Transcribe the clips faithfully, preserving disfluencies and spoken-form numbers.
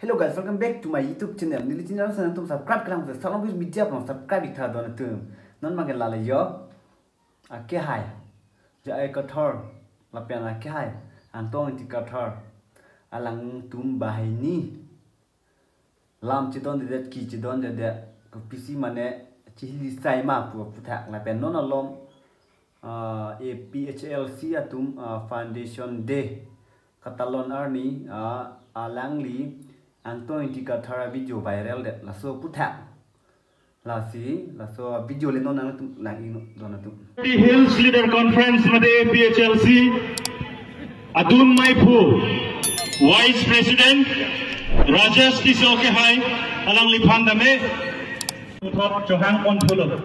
Hello guys, welcome back to my YouTube channel. Neli channel sa nangtum subscribe kelang sa Salongbir Media pon subscribe iktha don atum. Non magen lale yo. Akehai. J I Kathar. Lapen akehai. Angtong Ingti Kathar. Alangtum banghini lam chedondedet, ke chedondedet. Kopisi mane chihili sai ma pu aphuthak. Lapen non alom, ah, A P H L C atum, ah, Foundation Day katalon arni, ah, alangli Angtong Ingti Kathar video viral det. Laso aphuthak. Lasi, laso video le non nangtum lang-ing don atum. Hills Leader Conference mate A P H L C adun maiphu Vice President Rajesh Tisso akehai alangliphan tame puthot chohang pon thulo.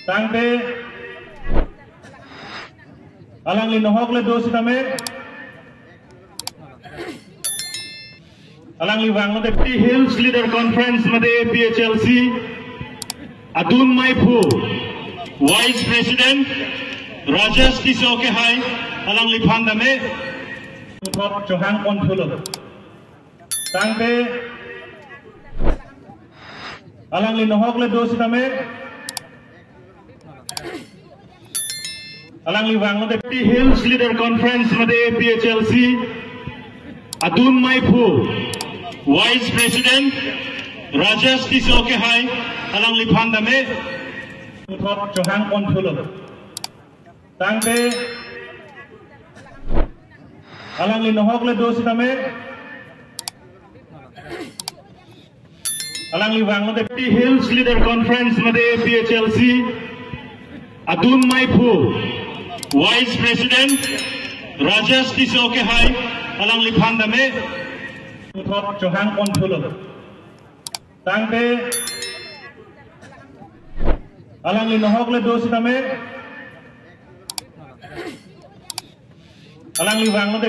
Tangte alangli nohok le do sitame alangli vanglote Hills Leader Conference mate A P H L C adun maiphu Vice President Rajesh Tisso akehai alangliphan tame puthot chohang pon thulo. Tangte alangli nohok le do sitame alangli vanglote Hills Leader Conference mate A P H L C adun maiphu Vice President Rajesh Tisso akehai alangliphan tame puthot chohang pon thulo. Tangte alangli nohok le do sitame alangli vanglote Hills Leader Conference mate A P H L C adun maiphu Vice President Rajesh Tisso akehai alangliphan tame puthot chohang pon thulo. Tangte alangli nohok le do sitame alangli vanglote.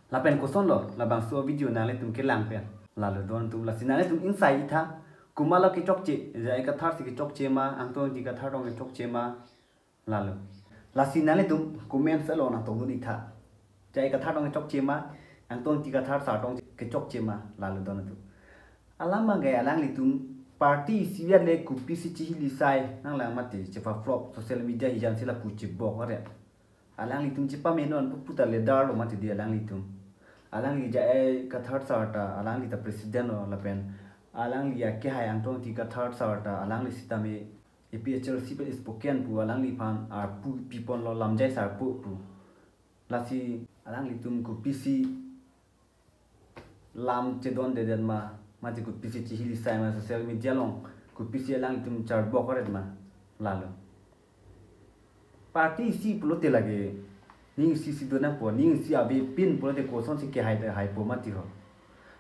Lapen kosonlo labangso video nanglitum kelang pen? Lalo don atum, lasi nanglitum ingsai iktha, komatlo kechokche, J I Kathar si kechokche ma, Angtong Ingti Kathar tong kechokche ma? Lalo. Lasi nanglitum comment along nangtongdun iktha. J I Kathar tong kechokche ma, Angtong Ingti Kathar sar tong kechokche ma? Lalo don atum. Alam magen alanglitum party isi vet le kopisi chihili sai nanglang mati, chepa flop, social media hijan si lapu chebok are. Alanglitum chepamenon pu puta leader lo mati di alanglitum. Alangli J I Kathar sar ta alangli ta president lo lapen alangli akehai Angtong Ingti Kathar sar ta alangli sitame A P H L C pen spoken pu alangliphan arpu piponlo, lamjai sarpo pu. Lasi alanglitum kopisi lam chedondedet ma, mate kopisi chihili sai ma, social media along kopisi alanglitum charbok aret ma? Lalo. Party isi pulote lake ning isi si do nangpo, ning isi avepin pulote kosonsi kehai te haipo mati ho.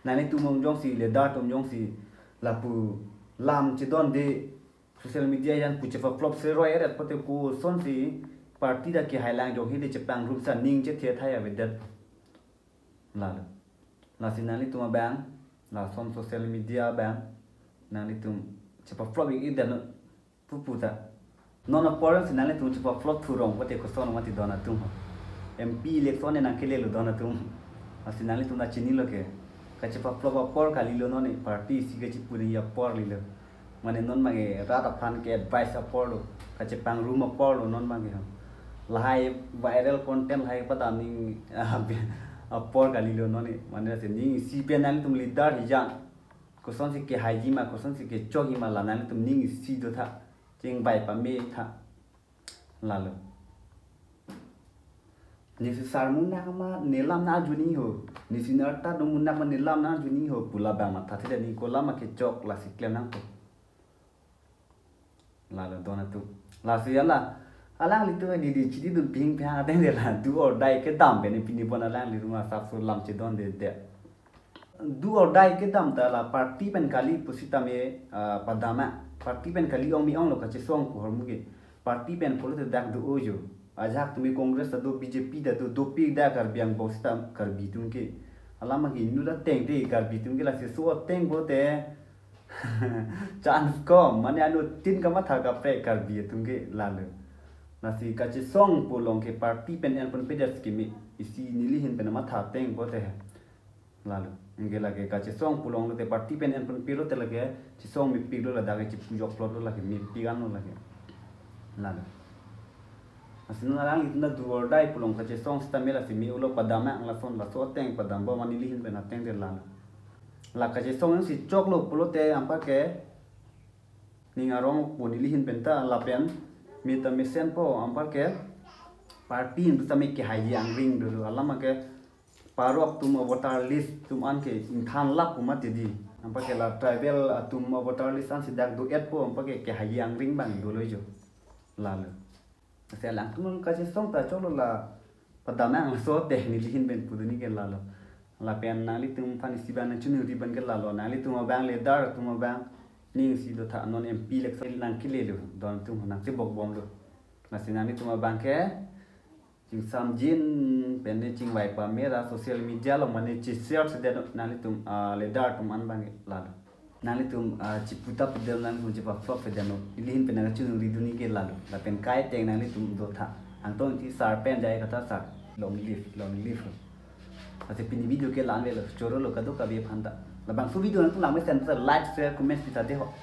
Nanglitum jongsi leader atum jongsi lapu lam chedonde social media hijan pu chepa flop seroi aret pote kosonsi party ta kehai lang jong hidi chepangrum sa ning chethe thai avedet? Lalo. Lasi nanglitum abang, lason social media abang nanglitum chepa flop ik-ik det non pu puta. Non apor si nanglitum chepa flop thurong pote koson mati don atum ho. M P election ne nangkelelo don atum. Lasi nanglitum ta chinilo ke. Kachepa flop apor kalilo non, party isi kachipu ning apor lilo. Mane non magen rat aphan ke-advice apor lo, kachepangrum apor lo non magen. Lahai viral content lahai padam ning apor kalilo non. Mane si ning isi pen nanglitum leader hijan kosonsi kehaiji ma, kosonsi kechokji ma, la nanglitum ning isi dotha, chingvai pametha. Lalo. Nesi sar munak ma nelam nang-arju nangji ho. Nesi nerta do munak ma nelam nang-arju nangji ho pu labang mathathedet nangji, kolam ma kechok lasi klem nangpo. Lalo don atum. Lasi ala, alanglitum di di chidi dun ping pang ateng de la, do or die kedam pen pini pon alanglitum asapso lam chedondedet. Do or die kedam ta la party pen kali pusitame, ah, padam ma. Party pen kali ong me-ong lo kachesong pu ahormu ke. Party pen pulote dak do-o jo. Ajahak tumi Congress ta do, B J P ta do, dopik dak Karbi angbong sita Karbi atum ke. Alam ma hinu ta teng te Karbi atum ke, lasi so teng pote chance kom. Mane anuttin kamatha kaprek Karbi atum ke lalo. Lasi kachesong pu along ke party pen en ponpedet kimi. Isi neli ahin pen matha teng pote. Lalo. Anke lake kachesong pu longlo te party pen en ponpe lo te lake chesong mepik lo, ladak ke chipu jokplot lo, lake mepik an lo lake. Lalo. Lasi non alanglitum ta do or die pu long kachesong sitame lasi me-olo, padam ang lason, laso ateng padambom, neli ahin pen ateng te lalo. La kachesong jongsi choklo pulote anparke ning arong po, neli ahin pen ta lapen me ta mesenpo, anparke party ahin sitame kehai angring dolo, alam ke parok atum a-voter list atum an ke ingthan lap pu mati di. Anparke la tribal atum a-voter list ansi dak do-etpo, anparke kehai angring abang dolo jo. Lalo. Lasi alangtum kachesong ta choklo, la padam ang laso te neli ahin pen pudun ke lalo. Lapen nanglitum aphan isi abang nangchiningri abang ke lalo. Nanglitum abang, leader atum abang, ning isi dotha, non M P election nangkele lo, don atum nangchebokbom lo. Lasi nanglitum abang ke chingsamjin pen ne chingvai pame ra social media along mane che-share sedetnon nanglitum, ah, leader atum an abang ke lalo. Nanglitum, ah, chipu ta pudetnon, nanglitum chepaflop sedetnon. Neli ahin pen nangchiningri dunji ke lalo. Lapen kaiteng nanglitum dotha. Angtong Engti sir pen jai kata sir. Long live, long live. Lasi pini video ke la-an avelo, choro lo kadokave aphan ta. Labangso video nangtum langmesen ta like, share, comment pita de ho.